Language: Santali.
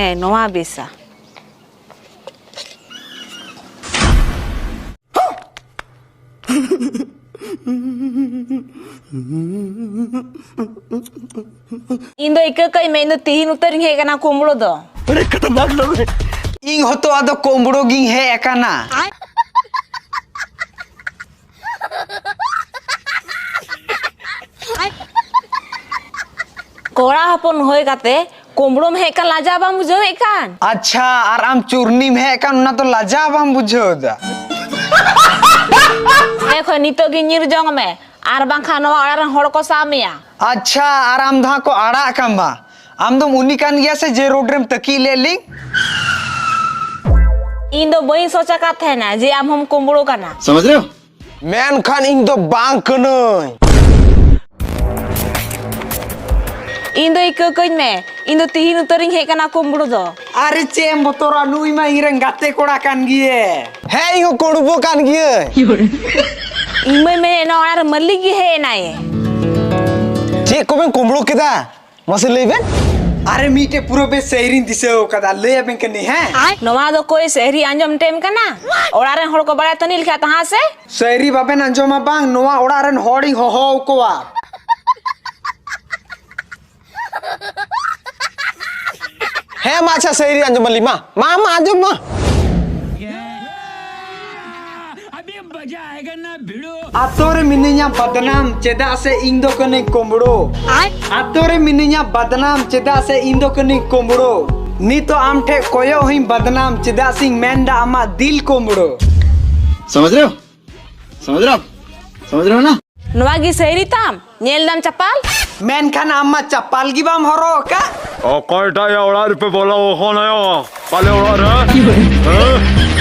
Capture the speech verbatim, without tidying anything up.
ᱦᱮᱸ, ᱱᱚᱣᱟ ᱵᱮᱥᱟ᱾ ᱤᱧ ᱫᱚ ᱤᱠᱟᱹ ᱠᱟᱹᱧ ᱢᱮ, ᱤᱧ ᱫᱚ ᱛᱤᱦᱤᱧ ᱩᱛᱟᱹᱨᱤᱧ ᱦᱮᱡ ᱟᱠᱟᱱᱟ ᱠᱩᱢᱵᱽᱲᱩ ᱫᱚ᱾ ᱤᱧ ᱦᱚᱸᱛᱚ ᱟᱫᱚ ᱠᱩᱢᱵᱽᱲᱩ ᱜᱤᱧ ᱦᱮᱡ ᱟᱠᱟᱱᱟ᱾ ᱠᱚᱲᱟ ᱦᱚᱯᱚᱱ ᱦᱩᱭ ᱠᱟᱛᱮ ᱠᱩᱢᱵᱽᱲᱩᱢ ᱦᱮᱡ ᱠᱟᱱ, ᱞᱟᱡᱟᱣ ᱵᱟᱢ ᱵᱩᱡᱷᱟᱹᱣᱮᱫ ᱠᱟᱱ? ᱟᱪᱪᱷᱟ, ᱟᱨ ᱟᱢ ᱪᱩᱨᱱᱤᱢ ᱦᱮᱡ ᱠᱟᱱ, ᱚᱱᱟ ᱫᱚ ᱞᱟᱡᱟᱣ ᱵᱟᱢ ᱵᱩᱡᱷᱟᱹᱣ ᱮᱫᱟ? ᱮ ᱠᱷᱚᱱ ᱱᱤᱛᱚᱜ ᱜᱮ ᱧᱤᱨ ᱡᱚᱝ ᱢᱮ, ᱟᱨ ᱵᱟᱝᱠᱷᱟᱱ ᱱᱚᱣᱟ ᱚᱲᱟᱜ ᱨᱮᱱ ᱦᱚᱲ ᱠᱚ ᱥᱟᱵ ᱢᱮᱭᱟ᱾ ᱟᱪᱪᱷᱟ, ᱟᱨ ᱟᱢ ᱫᱚ ᱦᱟᱸᱜ ᱠᱚ ᱟᱲᱟᱜ ᱠᱟᱢᱟ᱾ ᱟᱢ ᱫᱚᱢ ᱩᱱᱤ ᱠᱟᱱ ᱜᱮᱭᱟ ᱥᱮ ᱡᱮ ᱨᱳᱰ ᱨᱮᱢ ᱛᱟᱹᱠᱤᱡ ᱞᱮᱫ ᱞᱤᱧ? ᱤᱧ ᱫᱚ ᱵᱟᱹᱧ ᱥᱚᱪ ᱟᱠᱟᱫ ᱛᱟᱦᱮᱱᱟ ᱡᱮ ᱟᱢ ᱦᱚᱸᱢ ᱠᱩᱢᱵᱽᱲᱩ ᱠᱟᱱᱟ᱾ समझ रहे हो? ᱢᱮᱱᱠᱷᱟᱱ ᱤᱧ ᱫᱚ ᱵᱟᱝ ᱠᱟᱹᱱᱟᱹᱧ᱾ ᱤᱧ ᱫᱚ ᱤᱠᱟᱹ ᱠᱟᱹᱧ ᱢᱮ, ᱤᱧ ᱫᱚ ᱛᱤᱦᱤᱧ ᱩᱛᱟᱹᱨᱤᱧ ᱦᱮᱡ ᱠᱟᱱᱟ ᱠᱩᱢᱵᱽᱲᱩ ᱫᱚ᱾ ᱟᱨᱮ ᱪᱮᱫ ᱮᱢ ᱵᱚᱛᱚᱨᱟ, ᱱᱩᱭ ᱢᱟ ᱤᱧ ᱨᱮᱱ ᱜᱟᱛᱮ ᱠᱚᱲᱟ ᱠᱟᱱ ᱜᱮᱭᱮ᱾ ᱦᱮᱸ, ᱤᱧ ᱦᱚᱸ ᱠᱩᱲᱵᱩ ᱠᱟᱱ ᱜᱤᱭᱟᱹᱧ᱾ ᱤᱧ ᱢᱟᱹᱧ ᱢᱮᱱᱮᱫ, ᱱᱚᱣᱟ ᱚᱲᱟᱜ ᱨᱮ ᱢᱟᱹᱞᱤᱠ ᱜᱮ ᱦᱮᱡ ᱮᱱᱟᱭᱮ᱾ ᱪᱮᱫ ᱠᱚᱵᱮᱱ ᱠᱩᱢᱵᱽᱲᱩ ᱠᱮᱫᱟ? ᱢᱟᱥᱮ ᱞᱟᱹᱭ ᱵᱮᱱ᱾ ᱟᱨᱮ ᱢᱤᱫᱴᱮᱡ ᱯᱩᱨᱟᱹ ᱵᱮᱥ ᱥᱟᱭᱨᱤᱧ ᱫᱤᱥᱟᱹ ᱟᱠᱟᱫᱟ, ᱞᱟᱹᱭ ᱟᱵᱮᱱ ᱠᱟᱹᱱᱟᱹᱧ, ᱦᱮᱸ? ᱱᱚᱣᱟ ᱫᱚ ᱠᱚᱭ ᱥᱟᱭᱨᱤ ᱟᱸᱡᱚᱢ ᱴᱟᱭᱤᱢ ᱠᱟᱱᱟ? ᱚᱲᱟᱜ ᱨᱮᱱ ᱦᱚᱲ ᱠᱚ ᱵᱟᱲᱟᱭ ᱛᱟᱹᱱᱤᱡ ᱞᱮᱠᱷᱟᱡ ᱛᱟᱦᱟ ᱥᱮ? ᱥᱟᱭᱨᱤ ᱵᱟᱵᱮᱱ ᱟᱸᱡᱚᱢᱟ ᱵᱟᱝ, ᱱᱚᱣᱟ ᱚᱲᱟᱜ ᱨᱮᱱ ᱦᱚᱲᱤᱧ ᱦᱚᱦᱚ ᱟᱠᱚᱣᱟ᱾ ᱦᱮᱸ ᱢᱟ, ᱟᱪᱪᱷᱟ, ᱥᱟᱭᱨᱤ ᱟᱸᱡᱚᱢ ᱟᱞᱤᱧ ᱢᱟ᱾ ᱢᱟ, ᱢᱟ, ᱟᱸᱡᱚᱢ ᱢᱟ᱾ ᱟᱛᱳ ᱨᱮ ᱢᱤᱱᱟᱹᱧᱟ ᱵᱟᱫᱱᱟᱢ, ᱪᱮᱫᱟᱜ ᱥᱮ ᱤᱧ ᱫᱚ ᱠᱟᱹᱱᱟᱹᱧ ᱠᱳᱢᱵᱽᱲᱳ᱾ ᱟᱛᱳ ᱨᱮ ᱢᱤᱱᱟᱹᱧᱟ ᱵᱟᱫᱱᱟᱢ, ᱪᱮᱫᱟᱜ ᱥᱮ ᱤᱧ ᱫᱚ ᱠᱟᱹᱱᱟᱹᱧ ᱠᱳᱢᱵᱽᱲᱳ᱾ ᱱᱤᱛᱚᱜ ᱟᱢ ᱴᱷᱮᱡ ᱠᱚᱭᱚᱜ ᱦᱚᱸᱧ ᱵᱟᱫᱱᱟᱢ, ᱪᱮᱫᱟᱜ ᱥᱮᱧ ᱢᱮᱱ ᱫᱟ ᱟᱢᱟᱜ ᱫᱤᱞ ᱠᱳᱢᱵᱽᱲᱳ᱾ समझ रहे हो? समझ रहे हो? समझ रहे हो ना? ᱱᱚᱣᱟ ᱜᱮ ᱥᱟᱭᱨᱤ ᱛᱟᱢ? ᱧᱮᱞ ᱫᱟᱢ ᱪᱟᱯᱟᱞ? ᱢᱮᱱᱠᱷᱟᱱ ᱟᱢ ᱢᱟ ᱪᱟᱯᱟᱞ ᱜᱮ ᱵᱟᱢ ᱦᱚᱨᱚᱜ ᱟᱠᱟᱫ᱾ ᱚᱠᱚᱭᱴᱟᱜ ᱭᱟ ᱚᱲᱟᱜ ᱨᱮᱯᱮ ᱵᱚᱞᱚ ᱟᱠᱟᱱᱟ ᱭᱟ? ᱯᱟᱞᱮ ᱚᱲᱟᱜ ᱨᱮ? ᱦᱮᱸ?